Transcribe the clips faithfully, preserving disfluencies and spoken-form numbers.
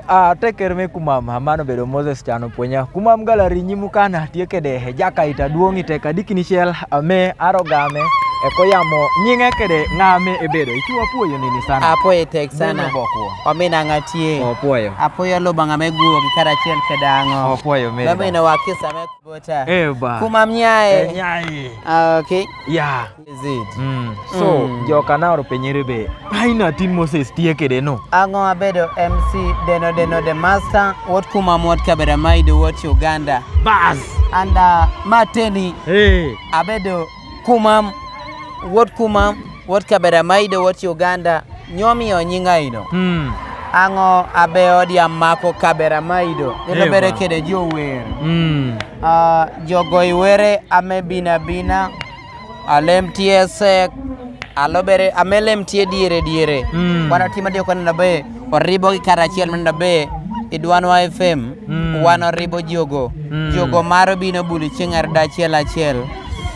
A, teker me kumam, a, mano bedo Moses Chan Opuonya. Kumam galari nyimu kana, tye kede, e, jaka ita duong' ite ka dikini chel, a, me aroga me, e, ko yamo, nyinge kede ng'a me ebedo. Ichu apuoyo nini sana. Apuoyo tek sana. Neno bokwo. Omin ang'a tye. Opuoyo. Apuoyo lubo ng'a me guo gi kara chel kede ang'o. Opuoyo meda. Bamino wakisa me Bota. Eba. Kumam nyae. E, nyae. Ah, okay. Ya. Is it? Mm. So, mm, jo kana oro penyere be. Aina tin Moses tye kede no. Ang'o abedo M C deno deno the master. Wuod kumam wuod Kaberamaido wuod Uganda. Bas. And, uh, mateni. Hey. Abedo kumam wuod kumam wuod Kaberamaido wuod Uganda. Nyomi o nyinga ino. Mm. Ang'o abe odi amako Kaberamaido. Ilo bere kede jo wer. Mm. Ah, jogo iwere ame bina bina. Alem tie sek. Alo bere ame lem tie diere diere. Mm. Wana tima dio kwana be. Oribo gi kara chiel menda be. Idwanwa F M. Mm. Wan oribo jogo. Mm. Jogo maro bino bulu chieng' arda achiel achiel.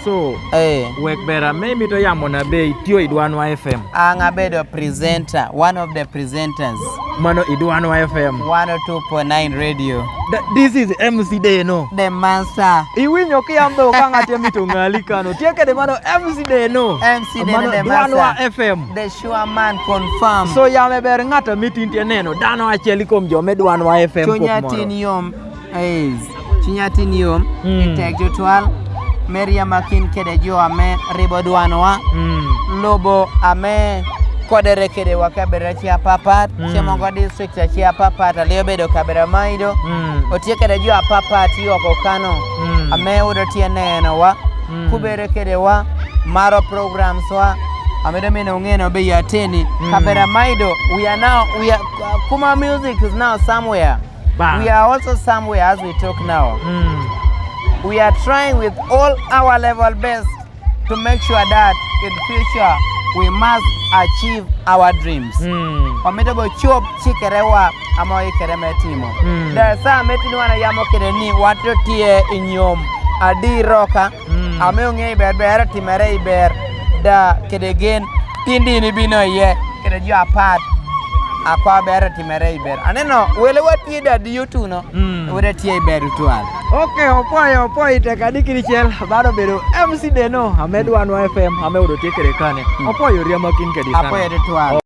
So, eh, wek bera me mito yamo na be itiyo Idwanwa F M. An abedo presenter, one of the presenters. Mano Idwanwa F M. One oh two point nine radio. Th-, this is M C Deno. The master. Iwinyo ki yambe okang' atia mito ng'ali kano. Tie kede mano M C Deno. M C Deno, mano the master. Idwanwa F M. The sure man confirm. So yame ber ng'ato mitin tie neno. Dano achiel kuom jo me Idwanwa F M. Chunya tin yom. Yes. Chunya tin yom. Mm. Itek jo twal. Meria makin kede jo ame ribo dwanwa. Mm. Lobo ame kodere kede wa kabere chia papat. Mm. Chiemo go district chia papat. Aliyo bedo Kaberamaido. Mm. Otie kede jo apapat yo ko kano. Mm. Ame udo tie neno wa. Mm. Kubere kede wa. Maro programs wa. Amedo mino ngeno be yateni. Mm. Kaberamaido. We are now, we are, Kuma music is now somewhere. Ba. We are also somewhere as we talk now. Mm. We are trying with all our level best to make sure that in future we must achieve our dreams. Mm. Wamito bo chop chikere wa amo ikere me timo. Mm. Da sa meti ni wana yamo kede ni wato tie inyom adiroka. Mm. Ame ong'e iber ber timere iber da kede gen tindi ni bino ye kede jo apat. Akwa ber timere iber. Aneno wele watie da di yutuno. Mm. Wele tie iber twal. Okay, opoyo, opoyo ite kadi kiri chiel, bado bedo M C Deno, ame Idwanwa F M, ame udo tie kede kane. Mm. Opoyo riama kin kedi sana. Apoyo de twal.